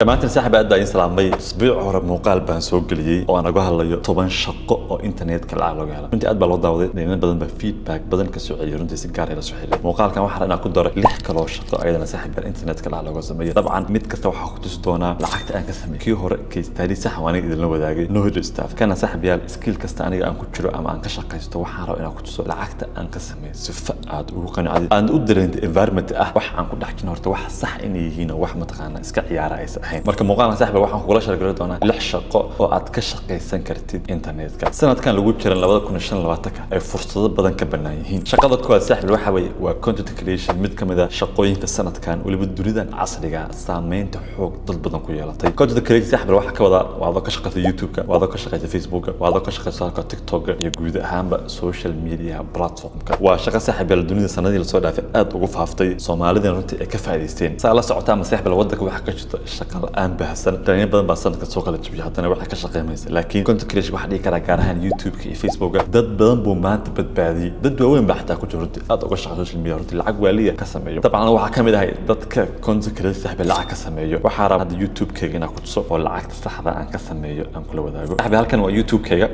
Dhammaantiin saaxiib, aad baa idiin salaamay. Isbuuc hore muuqaal baan soo geliyey oo aan uga hadlayo 10 shaqo oo internetka lacag looga helo. Runtii aad baa loo daawaday, dhalinyaro badan baa feedback badan ka soo celiyay. Runtii si gaar ah la soo xiriiray. Muuqaalkan waxaa inaan ku daro lix kaloo shaqo ayadana, saaxiib yaal, internetka lacag looga sameeyo. Dabcan mid kasta waxaa ku tusi doonaa lacagta aan ka sameeyey. Kii hore case study sax waan aniga idinla wadaagay, no hidden stuff. Kana, saaxiib yaal, skill kasta aniga aan ku jiro ama aan ka shaqaysto, waxaan rabaa inaan ku tuso lacagta aan ka sameeyo, sifa aad ugu qancdid, aan u dareentay environment ah wax aan ku dhex jirin horta wax sax inay yihiin oo wax mataqaana iska ciyaara aysan ahayn. Marka muuqaalkan, saaxiib, waxaan kugula shargeli doonaa lix shaqo oo aad ka shaqaysan kartid internetka sanadkan lagu jiran 2025-ka, ay fursado badan ka bannaan yihiin. Shaqada koowaad, saaxiib, waxa weeye waa content creation, mid ka mid ah shaqooyinka sanadkan weliba dunidan casriga saameynta xoog dad badan ku yeelatay. Content creation, saaxiib, waxaa ka wada waa adoo ka shaqaysa YouTube-ka, waa adoo ka shaqaysa Facebook-ka, waa adoo ka shaqaysa halka TikTok-ka iyo guud ahaanba social media platform-ka. Waa shaqo, saaxiib yaal, dunida sanadii lasoo dhaafay aad ugu faaftay, Soomaalidana runtii ay ka faa'iidaysteen. Saa la socotaa ama, saaxiib, waddanka waxaa ka jirta shaqa la'aan baahsan. Dhalinyaro badan baa sanadka soo kala jabiyay, haddana waxay ka shaqeymaysa. Laakiin content creation waxaa dhihi karaa, gaar ahaan YouTube-ka iyo Facebook-ka, dad badan buu maanta badbaadiyey. Dad waaweyn baa xataa ku jira runtii aad uga shaqa social media, runtii lacag waaliya ka sameeyo. Dabcan anigu waxaa ka mid ahay dadka content creation, saaxiib, lacag ka sameeyo. Waxaa rabaa hadda YouTube-kayga inaan ku tuso oo lacagta saxda aan ka sameeyo aan kula wadaago. Saaxiib, halkan waa YouTube-kayga.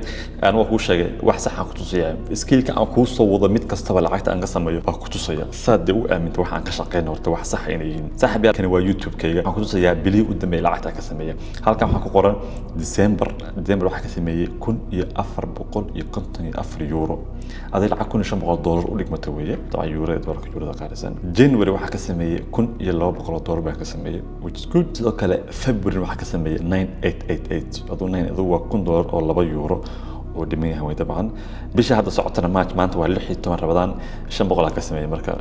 Aan waa kuu sheegay wax sax aan ku tusaya. Skillka aan kuu soo wado, mid kastaba lacagta aan ka sameeyo baa ku tusaya, saad dee u aaminta wax aan ka shaqeyno horta wax sax inay yihiin. Saaxiib yaal, kani waa YouTube-kayga. Waxaan ku tusayaa bilihii u dambeeyay lacagta aan ka sameeya. Halkan waxaa ku qoran December. December waxaa ka sameeyey €1,454, aday lacag $1,500 u dhigmata weeye. Dabcan euro ee doolarka, eurada qaalisan. January waxaa ka sameeyey $1,200 baan ka sameeyey, which is good. Sidoo kale February waxaa ka sameeyey 9888, aduu nine, aduu waa $1,000 oo €2 oo dhiman yahay way. Dabcan bisha hadda socotana, March, maanta waa 16 Rabadaan, 500 aa ka sameeyey. Marka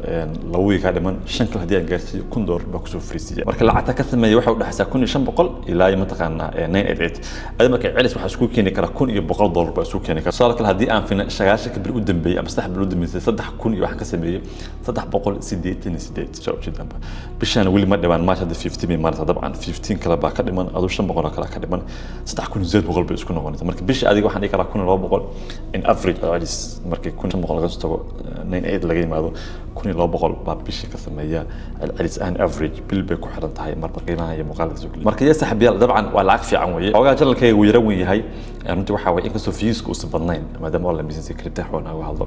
2 wiig kaa dhiman, shan kale haddii aan gaarsiiyo, $1,000 baa kusoo fariisiya. Marka lacagta ka sameeyey waxay u dhexaysaa 1,500 ilaa iyo mataqaanaa 988. Adi marka celis waxaa isku keeni karaa $1,100 baa isku keeni kara. Tusaale kale, haddii aan fina 90-ka bil u dambeeyey ama 3 bil u dambeysay, 3,000 iyo waxaan ka sameeyey 388. Soo ujeedaanba, bishaan weli ma dhiman. March hadda 15 bay maraysaa. Dabcan 15 kale baa ka dhiman, aduu 500 oo kale ka dhiman, 3,800 bay isku noqonaysa. Marka bisha adiga waxaan dhihi karaa 1,200 in average celis. Markii 1,500 laga soo tago, 98 laga yimaado, 1,200 baa bishii ka sameeya celcelis ahaan average. Bil bay ku xiran tahay marba qiimaha iyo muuqaalka soo geliya. Marka iyo saaxiibayaal, dabcan waa lacag fiican weeye. Xoogaa channelkayga wuu yara weyn yahay runtii. Waxaa waye inkastoo viewska uusan badnayn, maadaama online business crypto xoon uga hadlo,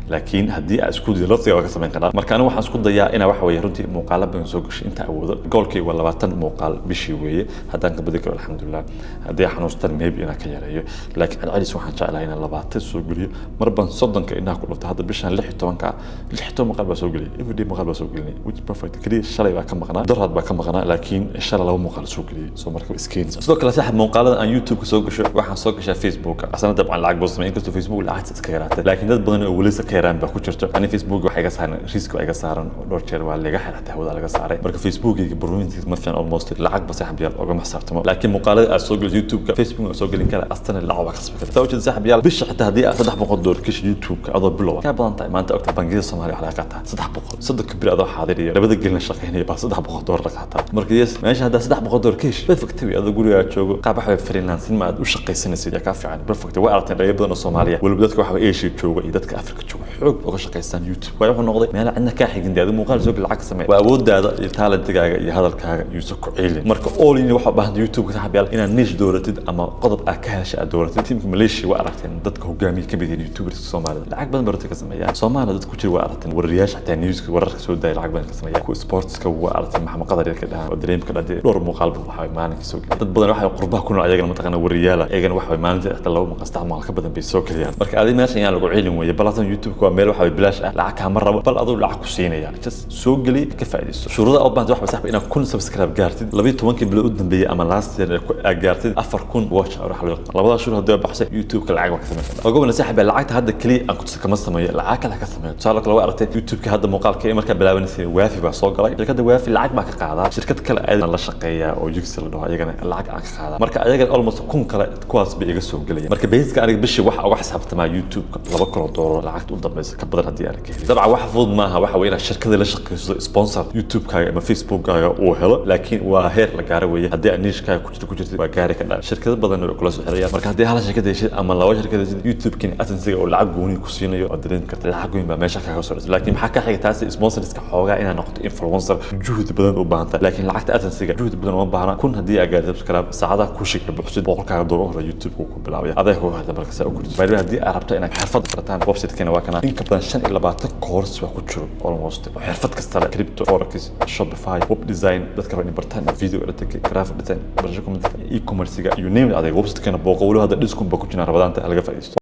laakiin haddii aad isku dayo laftiga waa ka samayn karaa. Marka anigu waxaan isku dayaa inaa waxa weeye runtii muuqaalo badan soo gashay inta awoodo. Goalkayga waa 20 muuqaal bishii weeye. Haddaan ka badi karo, alxamdulilah. Haddii aan xanuustan, maybe inaan ka yareeyo, laakiin celcelis waxaan jeclahay inaan 20 soo geliyo. Mar baan 30-ka indhaha ku dhufta. Hadda bishaan 16-ka 16 muuqaal baa soo geliyay, everyday muuqaal baa soo gelinay, which perfect. Kaliya shalay baa ka maqnaa, dorad baa ka maqnaa, laakiin shalay laba muuqaal soo geliyay. Soo marka iskeenaysa. Sidoo kale, saaxiib, muuqaalada aan YouTube-ka soo gasho waxaan soo gashaa Facebook asana. Dabcan lacag buu sameeyay, inkastoo Facebook lacagta iska yaraatay, laakiin dad badan oo weli ka yaraan baa ku jirto. Ani Facebook waxa iga saaran risk baa iga saaran oo dhowr jeer waa laga xiray, xataa hawada laga saaray. Marka Facebookayga performance ma fiican, almost lacag ba, saaxiib yaal, ogama xisaabtamo. Laakiin muuqaalada aad soo geliso YouTube-ka, Facebook aad soo gelin kara, astana lacag baa ka samayn karta. Saa ujeeda, saaxiib yaal, bisha xitaa haddii aad $300 kasha YouTube-ka adoo bilow kaa badan tahay. Maanta ogta bangiyada Soomaaliya waxaa laga qaataa 300. 30-ka bir adoo xaadiriya, labada gelina shaqaynaya baa $300 la qaataa. Marka yes, meesha haddaa $300 ka hesho, perfect wey. Adoo gurigaa joogo, qaab waxa freelancing ma aad u shaqaysanaysid yaa kaa fiican, perfect. Waa aragteen dhalinyaro badan oo Soomaaliya, weliba dadka waxa Asia jooga iyo dadka Afrika jooga, xoog uga shaqaystaan YouTube. Waayo wuxuu noqday meel cidna kaa xigin dee. Adigu muuqaal soo geli, lacag ka samee. Waa awooddaada iyo talentigaaga iyo hadalkaaga yuusan ku ciilin. Marka all in waxaa u baahan YouTube-ka, saaxiib yaal, inaad niche dooratid ama qodob aad ka hesha aad dooratid. Tiimka Malaysia waa aragteen, dadka hogaamiye ka mid yihiin YouTubers Soomaalida, lacag badan bay runtii ka sameeyaan. Soomaaliya dad ku jira waa aragteen, wariyaasha xataa newska wararka soo daaya lacag badan ka sameeyaan. Kuwa sportska waa aragteen, Maxamed Qadar yarka dhahaan oo dareemka dhadee dhowr muuqaal buu waxa maalinkii soo geliya. Dad badan waxay qurbaha ku nool ayagana mataqaana wariyaala, ayagana waxa maalintii xitaa laba muuqaal, saddex muuqaal ka badan bay soo geliyaan. Marka adi meeshan yaan lagu celin weeye. Bal hadan YouTube waa meel waxa bilaash ah, lacag kaama rabo, bal aduu lacag ku siinaya. Just soo geli, ka faa'iidayso. Shuruudaha u baahantay waxa sax inaad 1,000 subscribe gaartid 12-kii bilood u dambeeyay ama last year aad gaartid 4,000 watch hour. Waxa loo yaqaan labada shuruud haddii ay baxsay, YouTube-ka lacag waa ka samayn kartaa. Ogobna, saaxiib, lacagta hadda kaliya aan ku tusa kama sameeyo, lacag kale ka sameeyo. Tusaale kale, waa aragtay YouTube-ka hadda muuqaalka markaa bilaabanaysay, Waafi baa soo galay. Shirkadda Waafi lacag baa ka qaadaa. Shirkad kale ayadana la shaqeeya oo Yugsi la dhaho, ayagana lacag aan ka qaadaa. Marka ayagana almost 1,000 kale kuwaas bay iga soo gelaya. Marka basic aniga bishii waxa uga xisaabtamaa YouTube-ka $2,000 lacagta u dambeysa. samaysa ka badan haddii aan ka helin. Dabcan wax fudud maaha, waxa weeye inaad shirkada la shaqayso, sponsor YouTube-kaaga ama Facebook-kaaga uu helo, laakiin waa heer la gaaro weeye. Haddii aad niche-kaaga ku jirtid, waa gaari ka dhan. Shirkado badan way kula soo xirayaan. Marka haddii hal shirkad heshid ama laba shirkad heshid, YouTube-kin AdSense-ga oo lacag gooni ku siinayo, waad dareemi karta lacag weyn baa meesha kaga soo dhasay. Laakiin maxaa ka xiga taasi? Sponsorska xoogaa inaad noqoto influencer juhdi badan u baahan tahay, laakiin lacagta AdSense-ga juhdi badan uma baahna. 1000 haddii aad gaarto subscribe, saacadaha ku shiga buuxsid, $100-kaaga hore YouTube ku bilaabaya. Aday kugu xirta marka saa u kordhiso. By the way, haddii aad rabto inaad xirfad barataan, website-keena waa kana. In ka badan 25 course waa ku jiro almost, oo xirfad kasta leh: crypto, forex, Shopify, web design, dadka raba inay bartaan video editing, graphic design, barasho computer, e-commerce-ga, you name it. Adeeg website-keena booqo. Weliba hadda discount baa ku jira Ramadaanta, laga faa'iidaysto.